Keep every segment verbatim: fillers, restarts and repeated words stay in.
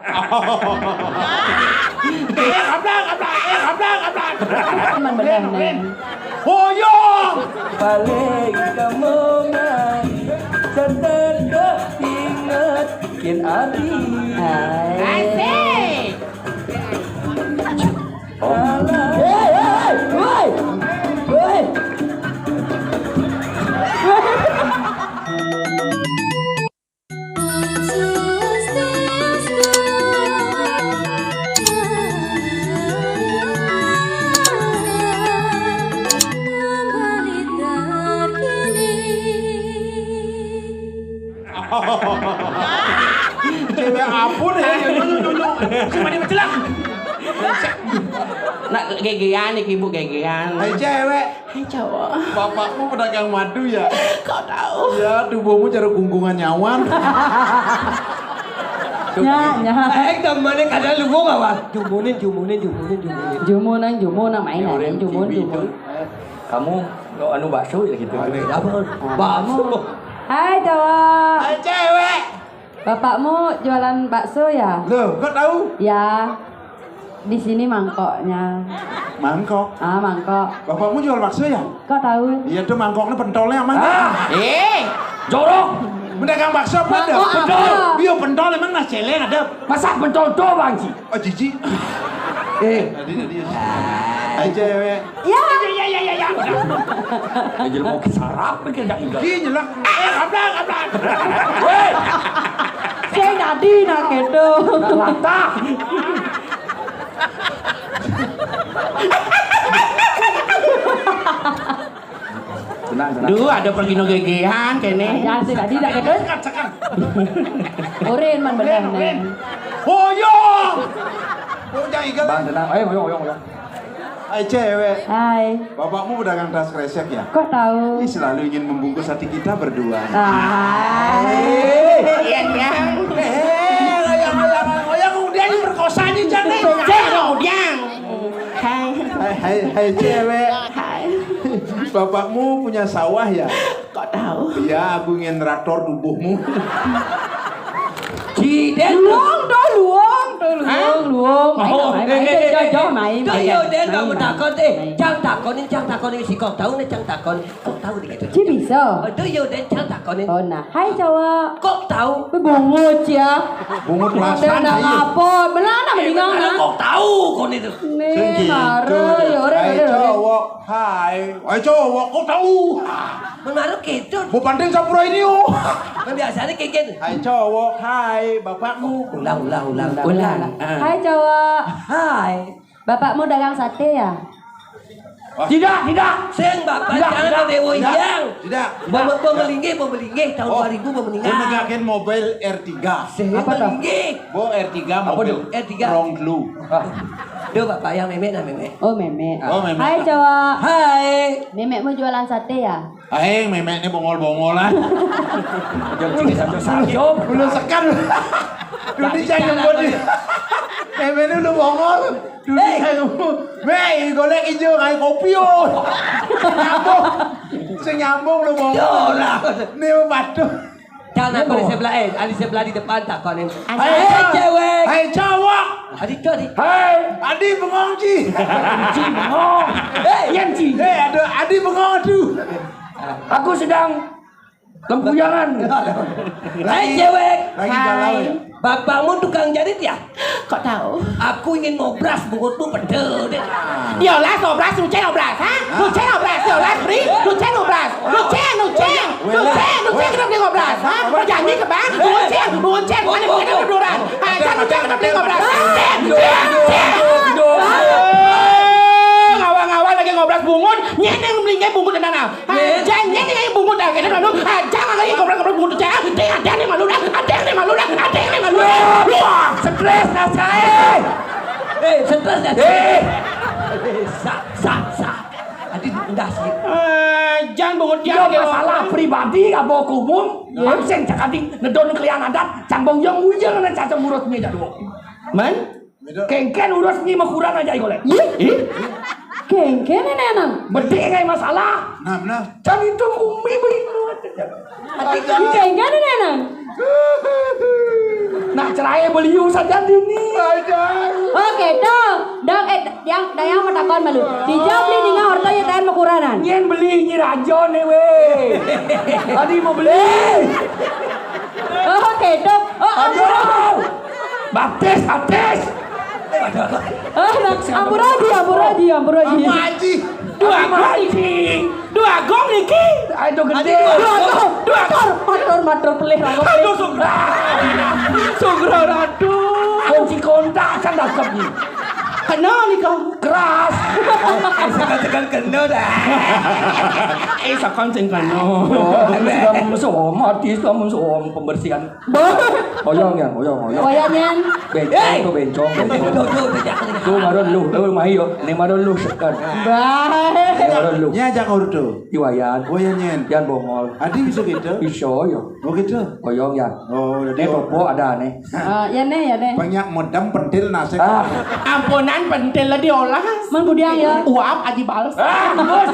Eh, kablak, kablak, eh, kablak, kablak. Emang benar, Neng. Hoyong. Paling kamu ngai, setelah ingat kin abi. Asik. Hei, hei, hei, hei. Cewek apa nih? Nyunyuk, nyunyuk. Cuma dia mencelak. Nak gegean nih, Ibu, gegean. Hai cewek. Hai cowok. Bapakmu pedagang madu ya? Kok tahu? Ya, tubuhmu cara gunggungan nyawan. Ya, ya. Eh, temannya kada luwung apa? Jumunin, jumunin, jumunin, jumunin. Jumunan, jumunan, mainan, jumun, jumun. Kamu lo anu bakso ya gitu. Apa? Bakso. Hai cowok. Hai cewek. Bapakmu jualan bakso ya? Loh, kok tahu? Ya. Di sini mangkoknya. Mangkok? Ah, mangkok. Bapakmu jual bakso ya? Kok tahu? Iya tuh mangkoknya pentolnya aman. Ah, eh, jorok. Pedagang bakso apa ada? Pentol. Iya pentol emang nasi celeng ada. Masa pentol doang sih? Oh, jijik. Eh. Tadi, tadi. Aja, we. Ya. Ya, ya, ya, ya, ya. Aja mau ke sarap, mikir gak ingat. Iya, nyelak. Eh, kablak, kablak. Weh. Saya tadi nak gitu. Latah. Tenang, tenang. Duh, ada pergi no gegean kene. Ya, sih tadi dak kedes. Oren man bener, Neng. Hoyong. Bang, tenang. Ayo, hoyong, hoyong, hoyong. Hai cewek. Hai. Bapakmu pedagang tas kresek ya? Kok tahu? Ih, selalu ingin membungkus hati kita berdua. Hai. Iya, iya. Eh, hoyong, hoyong, hoyong, udah ini perkosanya jangan. Jangan, udah. Hai. Hai, hai, hai cewek. Hai. Bapakmu punya sawah ya? Kok tahu? Iya, aku ingin traktor tubuhmu. Ciden. Luong tuh, luong tuh, luong, luong. Main, main, main, jauh, jauh, main. Tuh, iya, udah, kamu takut, eh. Cang takut nih, cang takut nih, si kok tahu nih, cang takut. Kok tahu dikit? Ci bisa. Aduh, ya udah, cang takut nih. Oh, nah. Hai, cowok. Kok tahu? Wih, bungut ya. Bungut plastan. Udah ngapot. Benar, benar. Kok tahu kok itu? Nih, marah ya, orang. Hai, cowok. Hai. Hai, cowok. Kok tahu? Mengaruh gitu. Mau pandang sampura ini, oh. Kan biasanya kayak gitu. Hai, cowok. Hai, bapakmu. Ulang, ulang, ulang, ulang. Hai, cowok. Hai. Bapakmu dagang sate ya? Tidak, tidak. Sing bapak tidak, jangan tidak, dewa tidak, yang. Tidak. Mau, mau melinggih, mau melinggih tahun dua ribu mau meninggal. Menegakkan mobil R tiga. Sing apa tuh? Melinggih. Bo R tiga apa mobil tuh? R tiga. Rong dulu. Ah. Duh, bapak yang memek nah memek. Oh, memek. Oh, memek. Hai, cowok. Hai. Memekmu jualan sate ya? Aing memek ini bongol-bongolan. Jangan satu satu. Belum sekan. Dudi jangan nyebut. Memek ini udah bongol. Dudi jangan nyebut. Mei, golek hijau kayak kopi, oh. Nyambung. Sing nyambung lu bongol. Yolah. Nih batu. Jangan aku di sebelah, eh, di sebelah di depan tak konen. Hai, cewek. Hai, cowok. Adi tuh, Adi. Hai. Adi bengong, Ji. Ji bengong. Hei. Iya, Ji. Eh, ada Adi bengong tuh. Aku sedang lempuyangan. Hai, cewek. Lagi galau ya? Bapakmu tukang jahit ya? Kok tahu? Aku ingin ngobras bungutmu pedel deh. Dia las ngobras, lucen ngobras, ha? Lucen ngobras, dia las beri, lucen ngobras. Lucen, lucen, lucen, lucen, kenapa dia ngobras, ha? Berjanji ke bang, lucen, lucen, mana bukan keduduran. Ha, jangan lucen, kenapa dia ngobras? Lucen, lucen, lucen. Ngawang-ngawang lagi ngobras bungut, nyeneng melingkai bungut dan tanah. Jangan ini bungut dah, kita lalu jangan lagi goblok-goblok bungut jangan. Dia ada nih malu dah, ada nih malu dah, ada nih malu dah. Wah, stres dah saya. Eh, stres dah. Eh, sa sa sa. Adi udah sih. Eh, jangan bungut dia jangan masalah pribadi apa hukum? Absen cakati nedon kelian adat, cambong yang ujang na caca ngurus meja dua. Man? Kengken urus ni makuran aja golek. Ih? Ih? Kengken ini nang. Bedi ngai masalah. Nah, nah. Cang itu umi beri. Ih, kengken ini nang. Nak ceraé beliau saja dini. Oke, tuh. Dang, eh, yang, dang yang mau takon malu. Dija beli ninga orto ya taen makuranan. Nyén beli nyi raja né wé. Tadi mau beli. Oke, tuh. Oh, aduh. Baptis, baptis. Oh, nah, ampura aji, ampura aji, ampura aji. Apa aji? Dua gong iki. Dua gong iki. Ayo gedé. Dua gong. Dua gong. Matur, matur, matur pelih. Aduh, sugro. Sugro, aduh. Kunci kontak kan dapet nih. Kena nih kau. Keras. Eh, sekan-sekan kena dah. Eh, sekan sing kena. Oh, sudah mesum, mati sudah mesum pembersihan. Boh. Oyong ya, oyong, oyong. Oyong, Nyan. Bencong tuh, bencong, bencong. Duh, duh, duh, jangan. Tuh, marun lu, lu mah iyo. Né marun lu sekan. Bah. Né marun lu. Nya ajak ordo. Iwayan. Wayan, Nyan. Yan bongol. Adi bisa gitu? Bisa ya. Oh, gitu. Oyong ya. Oh, udah. Né topo ada né. Ah, ya né, ya né. Banyak modam pentil nasik. Ah. Ampunan pentil lah diolah. Man budiang ya. Uap aji bales. Ah, bos.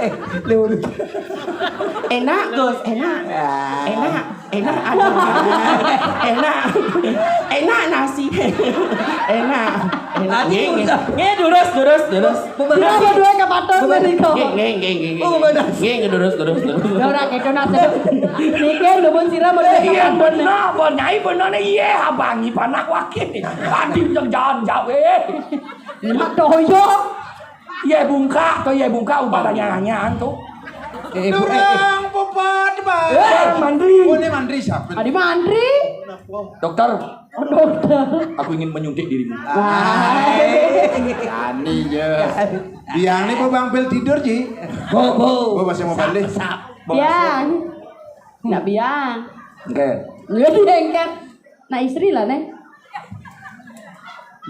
Eh, lu. Enak, Gus, enak. Enak, enak, aduh. Enak. Enak nasi. Enak. Enak. Adi nggih, nggih. Usah. Nggih, durus, durus, durus. Sira berdua kepatung tadi kok. Nggih, nggih, nggih, nggih, nggih. Oh, mana? Nggih, nggih, durus, durus, durus. Ya ora kedo nak sedep. Niki nuwun sira mboten. Iya, kepatung. Bener, Bon Nyai bener nih. Iya, abangi panak wakil nih. Tadi yang jalan jawe. Mak toyo. Yé bungka, to yé bungka, umpama nyanyian to. Eh, Bu, eh, eh. Durang pepet, Bang. Eh, Mandri. Oh, ini Mandri siapa? Adi Mandri. Dokter. Oh, dokter. Aku ingin menyuntik dirimu. Ani ya. Biang nih, Bu, Bang Bil tidur, Ji. Bu, Bu. Bu, masih mau balik? Sap, sap. Biang. Nak biang. Oke. Iya, diengkat. Nah, istri lah, Neng.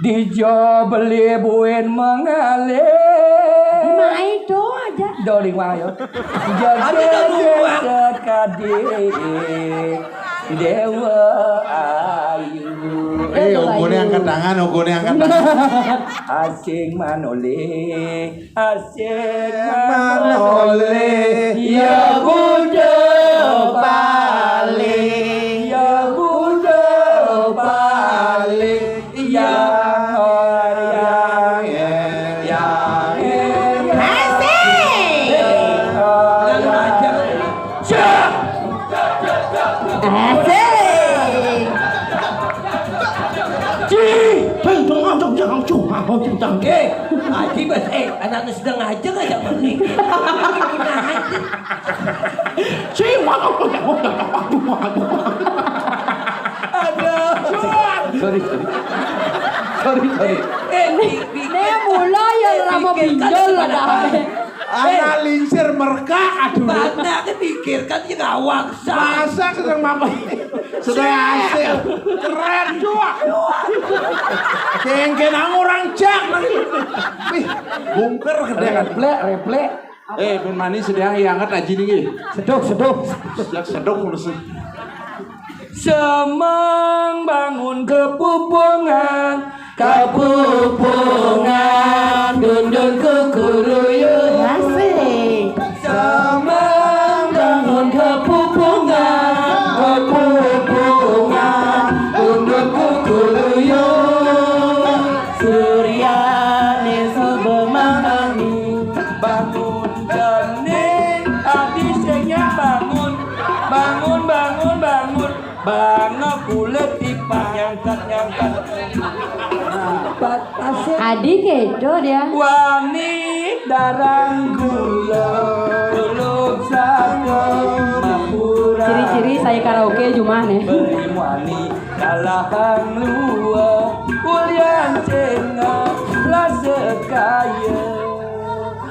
Dija beli buin mengalih. Mai do aja. Doling wayo. Jaga sekadi Dewa Ayu. Eh, ogone angkat tangan, ogone angkat tangan. Asing manoleh. Asik manoleh, ya buda paling, ya buda paling, ya, ya, ya, ya. Asik. Asik. Ci, bentong antuk jangan cuma mau tentang. Eh, Aji Bas, eh, anak sedang aja ngajak mami. Ci, waduh, waduh, waduh, waduh. Aduh. Sorry, sorry. Sorry, sorry. Eh, bi-, bi-, Né mula ya eh, ora mau pikirkan pinjol lah, sebenarnya. Dah. Anak lincir merkak, aduh. Banda pikirkan ya ngawak. Masa sedang mama sedang asik. Keren, cuak. Kengken orang cak. Wih, bungker gedé kan. Reflek, reflek. Eh, pun manis sedang yang angkat aji nih. Sedok, sedok. Sedok, sedok terus. Semang bangun kepupungan, kepupungan, dundun kukuruyut. Asik. Semang bangun kepupungan, kepupungan, dundun kukuruyut. Suryane suba mangani, bangun jane, adi sing bangun, bangun, bangun, bangun. Bangok kulit tipak nyangkat-nyangkat. Adi kedo dia. Wani darang gula, gulung saka mapura. Ciri-ciri saya karaoke jumah nih. Beli wani kalahang lua, ulian cenga lase kaya.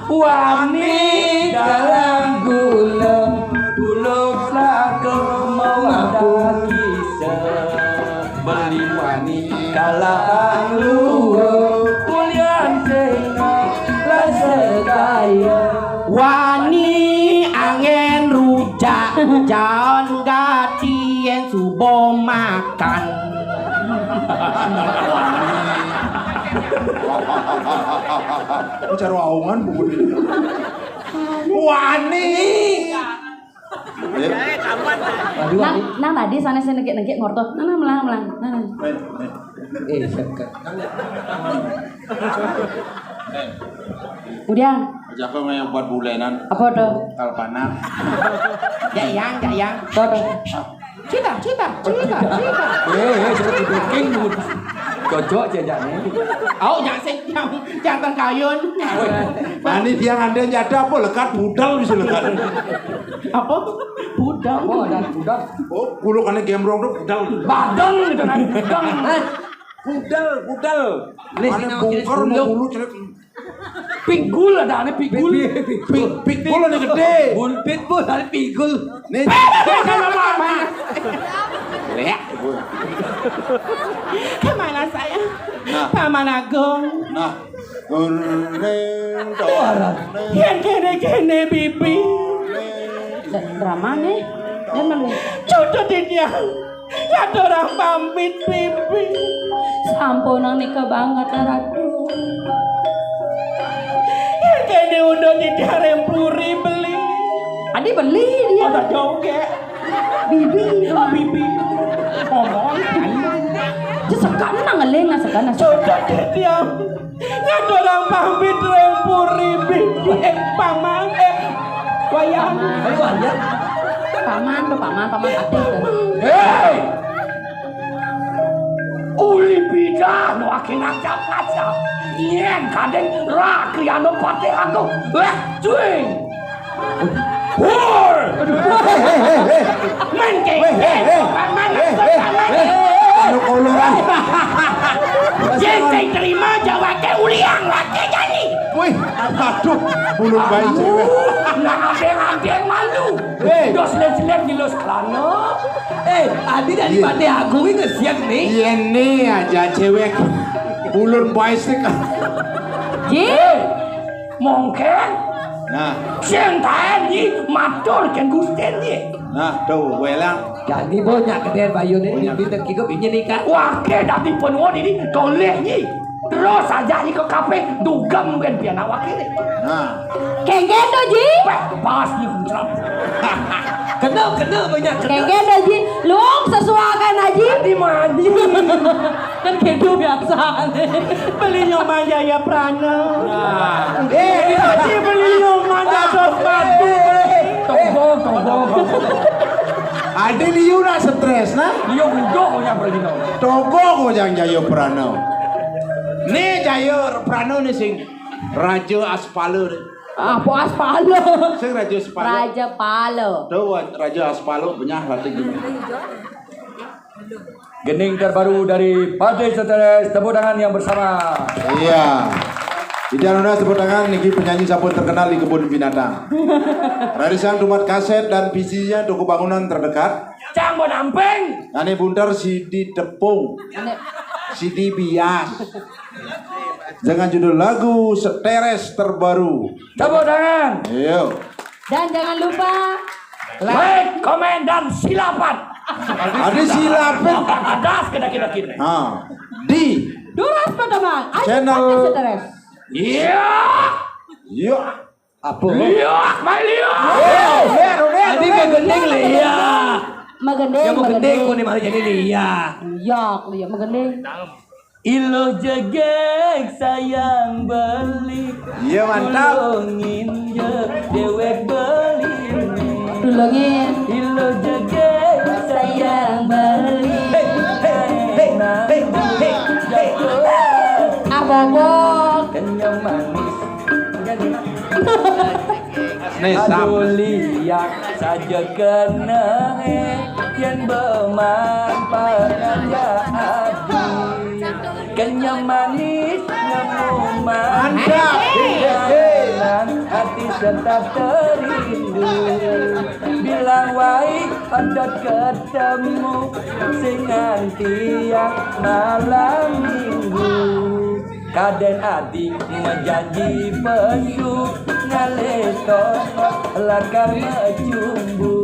Wani dalam gula, bulung selaka mawadah kisa. Beli wani kalah lua, kulian sing rasa kaya. Wani angen rujak, jaon gatien subo makan. Cara aungan buku ini. Wani. Waduh, nang, nang tadi sana sing nengkik-nengkik ngorto. Nang, nang, melang, melang. Nang, nang. Eh, seket. Udah. Aja kok yang buat bulenan. Apa tuh? Kalpanan. Jayang, jayang. Tuh, tuh. Cita, cita, cita, cita. Eh, eh, sudah dibikin. Cocok aja nih. Au, jangan sing, jangan, jangan kayun. Mani dia ngandel nyada apa lekat budal bisa lekat. Apa? Budal. Oh, ada budal. Oh, kulo kane gembrong tuh budal. Badal itu kan budal. Budal, budal. Nih, ane sing bungker jenis mau bulu cerit. Pinggul ada ane pinggul. Pi-, pi-, pi-, Pik-, pikul ane gede. Bul pitbull ada pinggul. Nih. Lek. Kemana saya? Nah. Paman Agung. Nah. Gendeng dong. Gendeng. Yen kene-kene bibi. Lah, dramane. Yen melu. Cudut ini. Kadorang pamit, Bibi. Sampun nika banget, Ratu. Yen kene udah nyidih arem puri beli. Adi beli dia. Ada joget. Bibi. Oh, Bibi. Ngomong. Cesekan nang ngeling, nang sekan, nang sekan. Sudah dia. Ngadorang pamit reng puri, Bibi, eh, paman, eh, wayang. Ayo, wayang. Paman tuh, paman, paman aktif tuh. Hei! Uli bidah no aking acap-acap. Yen kadeng rakyano patih aku. Eh, cuing. Hur! Aduh. Hei, hei, hei, hei. Mengke. Weh, hei, hei. Paman, hei, hei, paman. Hei. Anu koloran. Yen sing terima jawake uliang laki jani. Wih, aduh, bulun bayi cewek. Nah, adeng-adeng malu. Hei. Dos selet-selet ngelus kelana. Eh, adi dari Iya. Pate aku ini siap nih. Iya nih aja cewek. Bulun bayi sik. Ji. Mongken. Nah. Sing taen ni matur ken Gusten ni. Nah, tuh, welang. Jadi banyak gede bayune. Banyak. Di, di, di, di, ini kan. Wake dadi penuh ini toleh ni. Terus aja ni ke kafe dugem kan pian awak ini. Nah. Kengken tuh, Ji. Pas ni kuncrap. Kena, kena banyak kena. Kengken tuh, Ji. Lung sesuakan, Aji. Di mana? Kan kedo biasa. Beli nyoman Jaya Prana. Nah. Eh, dia beli nyoman dados madu. Togong, togong. Ade liu nak stres nah. Liu gudok punya beli no. Togong kok yang Jaya Prana. Nih Jaya Prana nih sing Raja Aspala nih. Apa Aspala? Sing Raja Aspala. Raja Pala. Tuh Raja Aspala punya hati gini. Gending terbaru dari Partai Stres, tepuk tangan yang bersama. Iya. Tidak ada tepuk tangan niki penyanyi sampun terkenal di kebun binatang. Rarisan tumat kaset dan V C-nya toko bangunan terdekat. Cang Bonampeng. Ane buntar si di tepung. Ane. Si di bias. Dengan judul lagu Stres terbaru. Tepuk tangan. Ayo. Dan jangan lupa like, komen, dan silapan. Ada silapan. Adas kena kita kini. Ah, di Duras Pertama. Ayo, channel. Ada stres. Iya. Iya. Apa? Iya, main iya. Adi magending lah iya. Magending, ya mau gending, magending. Kau ni malah jadi iya. Iya, iya magending. Ilo jegeg sayang beli. Iya, mantap. Tulungin je dewek beli. Tulungin. Ilo jegeg sayang beli. Hei, hei, hei, hei, hei, hei. Abobok. Kenyam manis. Nih, Sam. Aduh, liak saja kena, eh, yang bermanfaat ya adi. Kenyam manis nemu manis. Mantap. Bilang hati tetap terindu. Bilang wai otot ketemu sing nganti ya malam minggu. Kaden adi mejanji pesu ngalih tongok lakar mecumbu.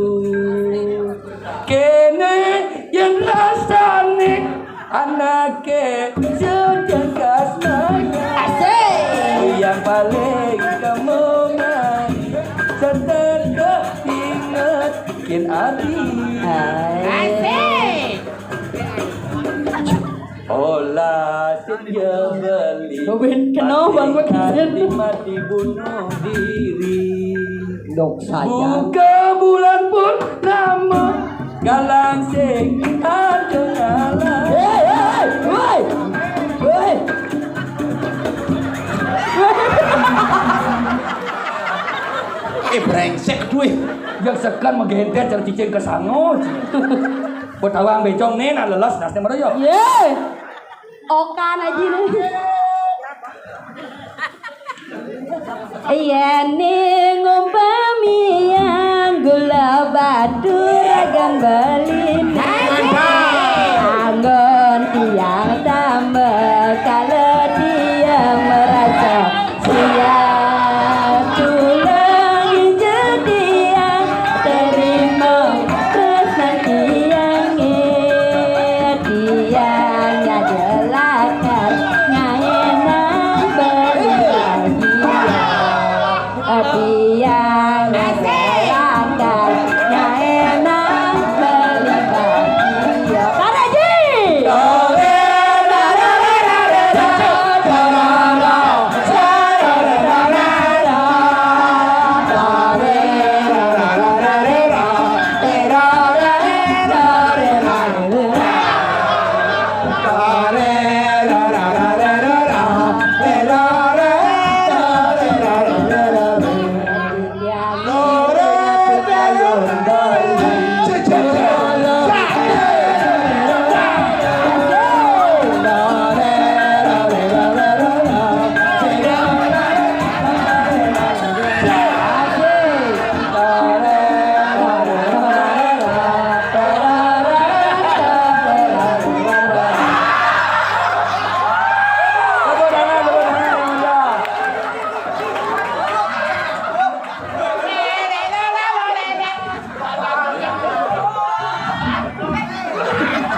Kene yang rasane anake sedengkas mangan. Asik. Yang paling kemongan sedengkas inget. Adi. Asik. Olah sing ya beli. Kawin kena bang gue kisin. Mati bunuh diri. Dok saya. Buka bulan pun nama galang sing ada ngalah. Hei, hei, hei, hei. Eh, brengsek duwe. Yang sekan menggentet yang cicing ke sango. Betawang becong nih, nah lelas nasnya mana ya? Ye. Okan aja nih. Iya ning umpamiang gula batu ragan Bali. Anggon tiang tambah kalau dia merasa siap tulang injak tiang terima terus nanti yang tiang ada lakar ngaenang beli lagi. Tiang ada lakar ngaenang beli lagi. Para Ji.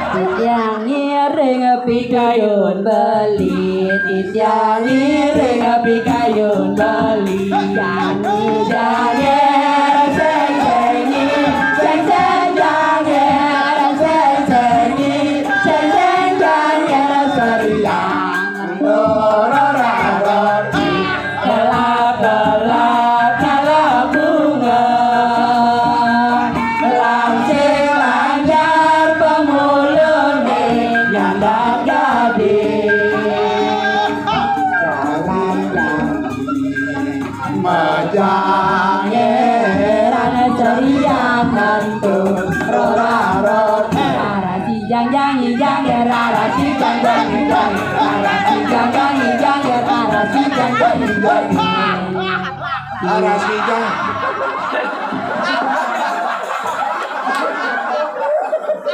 Titiang ngiring pikayun beli, titiang ngiring pikayun beli. Yang janger seng-sengi, seng-seng janger, seng-sengi, seng-seng janger seriang. Loro raroti, kelap-kelap, kelap bunga. Langsing lanjar pemulune nyandak gading. Jalan-jalan. Majangeran ceria mantu rora roti. Arasi jang jang ijang ger arasi jang jang ijang. Arasi jang jang ijang ger arasi jang jang ijang. Arasi jang.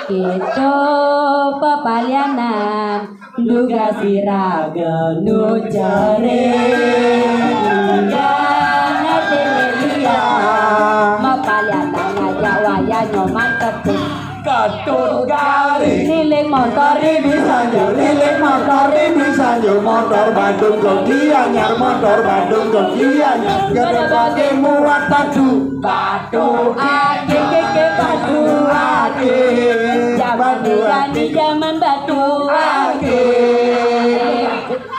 Kita pepalianan. Duga sira genu jere. Duga ngati lia. Mapaliatan ngajak waya nyoman tetu. Ketut garing. Liling motor di Bisanju, liling motor di Bisanju, motor Bandung ke Gianyar, motor Bandung ke Gianyar. Gede bagi muat batu. Batu ake, ke, ke, batu ake. Zaman batu ake. Zaman batu ake.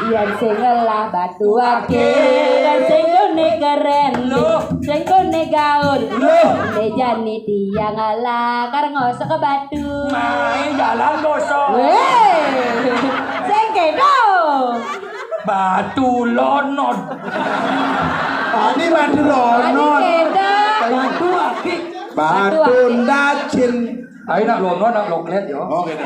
Yen sing ngelah batu ake, yen sing gone keren, loh, sing gone gaul, loh, ne jani dia ngelah kar ngosok ke batu. Main jalan gosok. Weh, sing kedo. Batu lonot. Tadi batu lonot. Tadi kedo. Batu ake. Batu ake. Batu ndacin. Ayo nak lono, nak loklet yo. Oh, gitu.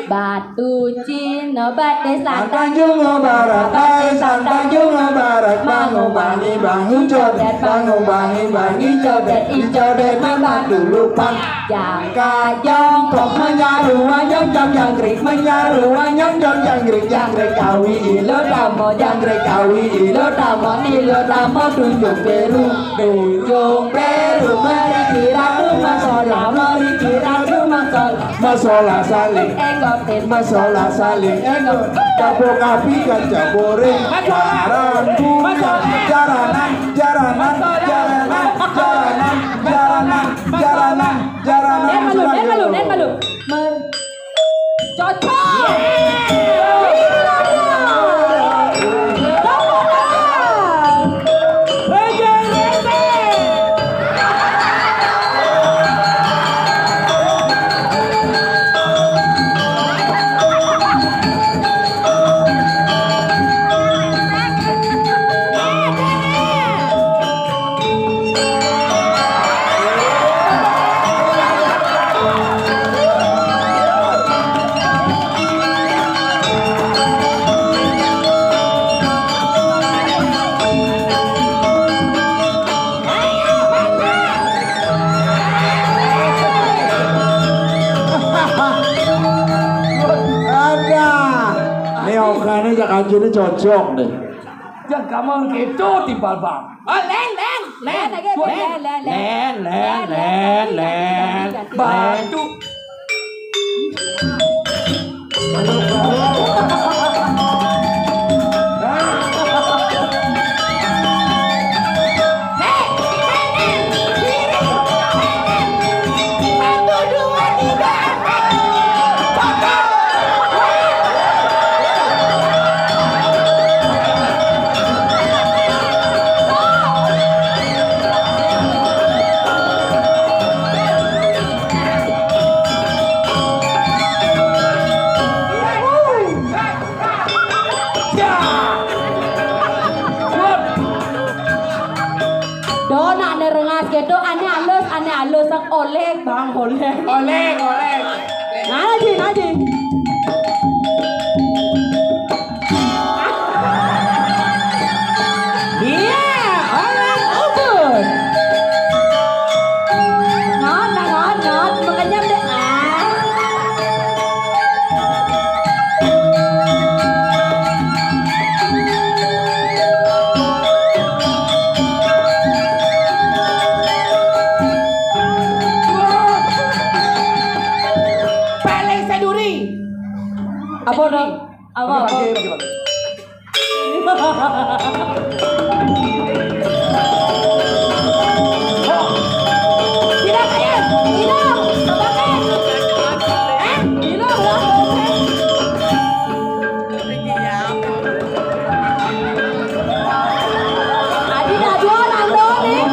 Batu Cina, batu Tanjung Barat, batu Tanjung Barat, bangun bangi bangi codet, bangun bangi bangi codet, icodet memang dulu pan. Jangka jongkok menyaru wayang jam jangkrik, menyaru wayang jam jangkrik, jangkrik kawi ilo tamo, jangkrik kawi ilo tamo, ilo tamo tunjuk beru, tunjuk beru, mari kiratu masola, mari kiratu masola, masola saling, engotin, masola saling, engot, kapok api kaca boring, masola, jaran bu, masola, jaranan, jaranan, masola, jaranan, jaranan, jaranan, jaranan, jaranan. Nah, jaranan. Nek malu, nek malu, nek malu. Mer- Cocok. Tepuk tangan. Ada. Nih, Oka ini jak anjir ini cocok nih. Jangan kamu gitu timpal bang. Oh, len, len, len. Len, len, len, len. Len, len, len, len. Batu. Do, nak ane rengas gitu, ane alus, ane alus, sak olek, bang, olek. Olek, olek. Nah, Ji, nah, Ji. Iya, orang ubun. Ngon, nah, ngon, ngon, makanya deh, ah. Paling seduri. Apa, Dok? Apa, apa? Bagi, bagi, bagi. Tidak, ayo. Tidak. Tidak. Eh, tidak, lah. Adi, adi, orang dong, nih.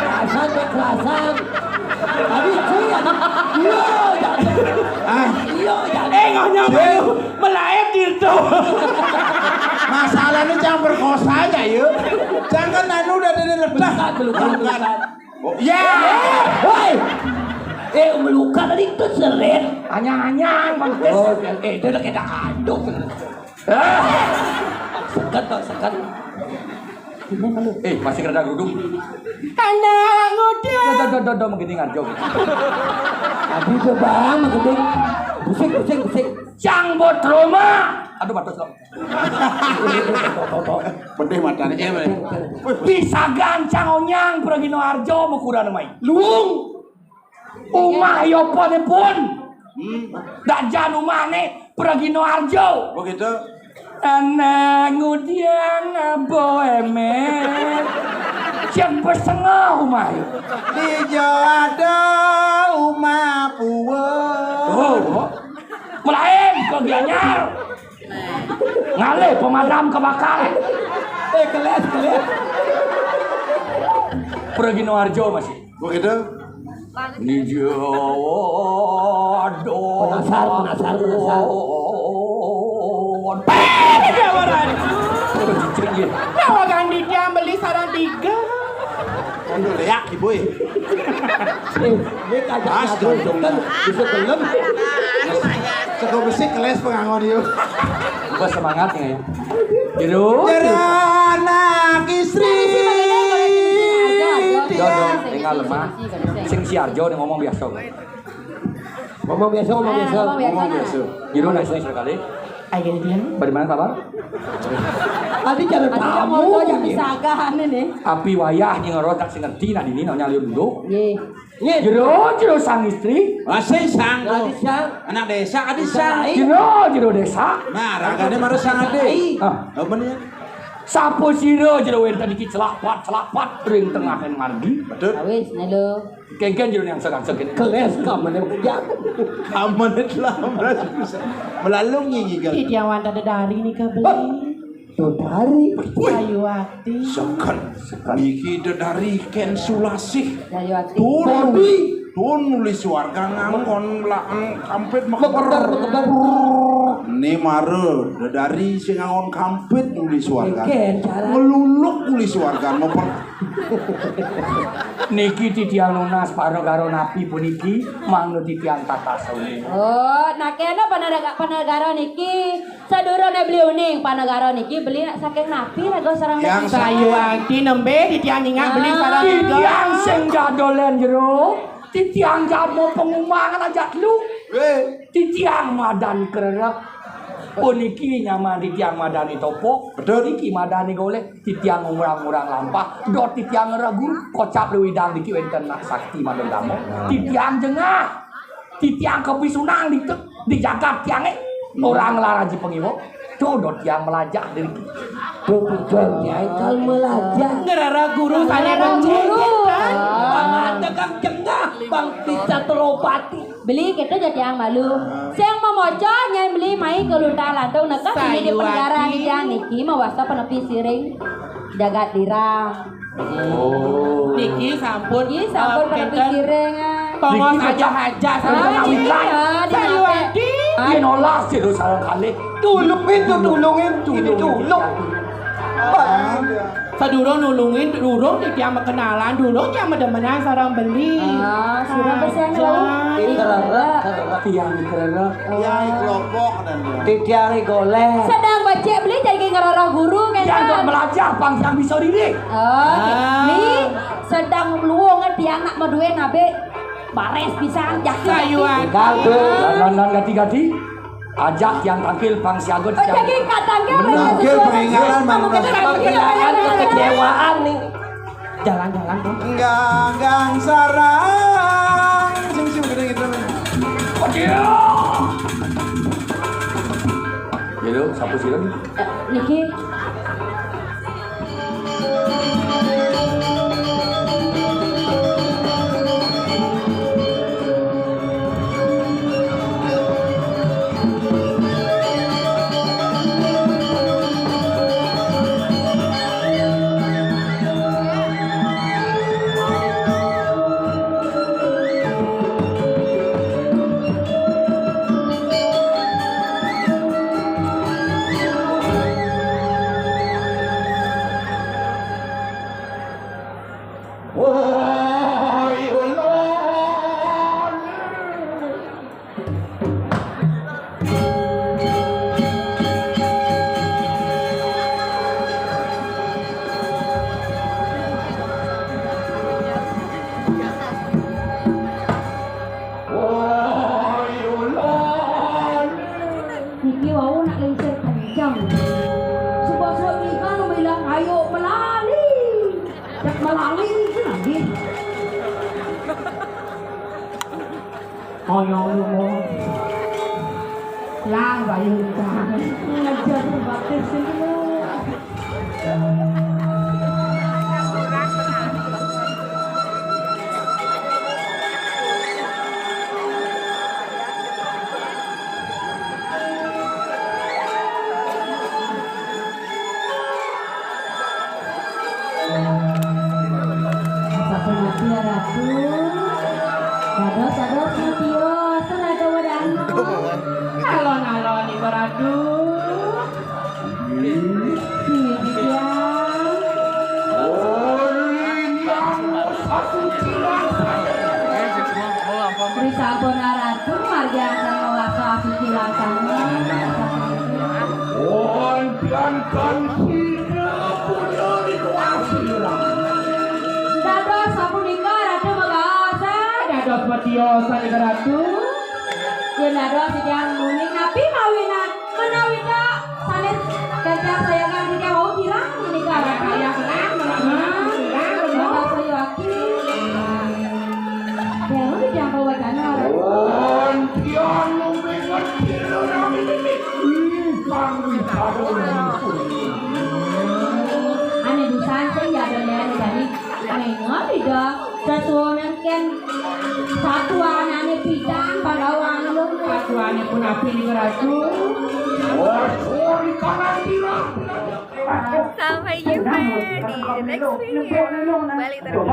Kerasan, kerasan. Tadi cuy, iya, jangan. Ah. Iya, jangan. Eh, nggak nyampe. Cuy. Melaep di itu. Masalahnya jangan perkosa aja, yuk. Jangan anu udah ada ledah. Pelukan, pelukan, pelukan. Oh, ya. Woi. Eh, meluka tadi itu seret. Anyang-anyang, Bang. Oh, eh, dia udah kita aduk. Ah. Sekat, Bang, sekat. Eh, masih rada gudung. Anak muda. Do, do, do, do, do, begini ngajo. Tadi itu, Bang, begini. Busik, busik, busik. Cang bot Roma. Aduh, batus kok. Pedih matanya. Iya, bener. Bisa gancang onyang Pragino Arjo mau kurang mai. Luung. Umah yoponipun. Hmm. Dajan umahne Pragino Arjo. Begitu. Anak ngudiang abo emet. Siang pesengah umah. Di Jawa ada umah puwe. Oh, melain ke Gianyar. Ngalih pemadam kebakaran. Eh, keles, keles. Pragino Arjo masih. Begitu. Di Jawa ada. Penasar, penasar, penasar. Peh, dia marah. Itu cicing, ya. Nah, wagang dia beli sarang tiga. Kondo leak, Ibu, eh. Eh, ini kagak. As, ngaku, jantung. Kan bisa belum. Sego besi keles pengangon, yuk. Buka semangatnya, ya. Jero. Jero anak istri. Do, do, tinggal lemah. Sing si Arjo nih ngomong biasa. Ngomong biasa, ngomong biasa. Ngomong biasa. Jero anak istri sekali. Ayo, Dian. Bagaimana kabar? Tadi cara Adi tamu. Moto yang disagahan ini. Api wayah nying ngeros tak sing ngerti nak dini nak nyalur dulu. Nggih. Nggih. Jero, jero sang istri. Masih sang. Adi sang. Anak desa, adi sang. Jero, jero desa. Nah, ragane marang sang ade. Ah. Apa nih? Sapa sira jero wenten iki celak-pat, celak-pat ring tengahing margi. Betul. Wis, melu. Kengken jero yang segan-segan. Keles kamane ya. Kamane telah melalung iki kan. Iki awan dedari nika beli. Dedari. Wih. Sayuwati. Segan. Segan. Iki dedari Ken Sulasih. Sayuwati. Tun. Bobby. Tun nuli swarga ngangkon laang kampit mekeber. Mekeber, mekeber. Ni mara dedari sing ngangkon kampit nuli swarga. Ken, cara. Ngeluluk nuli swarga ngeper. Niki titiang nunas panegara napi puniki mangda titiang tatasoni. Oh, nah kena panegara, panegara niki sadurunge beli uning panegara niki beli nak saking napi raga sareng Yang niki. Sayuwati nembe titiang nyingak beli Ah. Sareng tiga. Titiang sing jadolen jero, titiang jamo pengumbangan aja lu. Weh. Titiang madan kererek. Puniki nyaman titiang madani topok. Betul. Niki madani golek. Titiang ngurang-ngurang lampah, dot titiang ngeregu, kocap lewidang diki wenten nak sakti madon damo. Titiang jengah, titiang kepisunang di, di jagat tiange. Orang ngelaran ji pengiwo, do dot tiang melajah diri. Betul, tiang kal melajah. Ngerara guru sane Ngerara bencin, guru. Kan? Ah. Pangan tegang jengah, bang bisa teropati. Beli kita jadi yang malu. Sing memoco nyai beli mai ke luntang lantung neka sini di Sayuwati. Penegara di tiang niki mawasta penepi siring jagat dirang. Oh. Niki sampun, niki sampun eh, penepi kenten siring, ah. Tongos niki aja pecah. Aja Ah, sampun niki, awikan. Ah, di Sayuwati. Yen olas jero sareng kalih. Tulungin tuh, tulungin. Ini tulung. Sadurung nulungin, durung titiang makenalan, durung titiang mademenan sareng beli. Ah, sudah pesen, Jan. Tiang kererek. Tiang kererek. Tiang kelompok dan dia. Titiang golek. Sedang becik beli jadi ngerorong guru kan. Tiang kok melajah pang tiang bisa diri. Oh, Ah. Beli sedang luwung tiang nak madue nabe bares pisan jaki. Sayuwati. Tinggal tuh. Dan, dan, dan gati-gati. Ajak tiang tangkil pang siaga. Oh, tiang jadi katangkil. Tangkil peringalan, Mang Unas. Peringalan kekecewaan nih. Jalan-jalan tuh. Ganggang sarang. Sing, sing, gede gitu. Aduh. Gitu, sapu siram. Eh, niki. Niki wau nak lingsir kencang. Sebab-sebab tingkah bilang ayo melali. Cak melali itu lagi. Ayo lu mau. Lah, bayu utang. Ngajar batis ini lu. Sampun mati ya, Ratu. Dados, dados, mati yo. Serada wadang. Alon-alon iku, Ratu. Piye, Diang? Ri sampun Ratu, margi akan mewasa suci laksana. Wonten kan sida punya dikuasira. Dados sapunika Ratu megaosan. Dados mediosan nika Ratu. Yen dados titiang muni napi mawinan Ana wita sanes kerja sayangan tiga wau kirang menikah. Ayah menang, menang, menang, menang, menang. Bapak saya wakil. Jangan dijangkau wacana. Wan, tiang ngerti lo nami ini. Ih, kami sadar. Ane busan sing ya ada dari ane ngerti dah. Sesuai mungkin satuan ane bidang pagawan lo. Satuan pun api di ratu. Wah, sorry kanan bilang. Sampai jumpa di next video. Balik terus.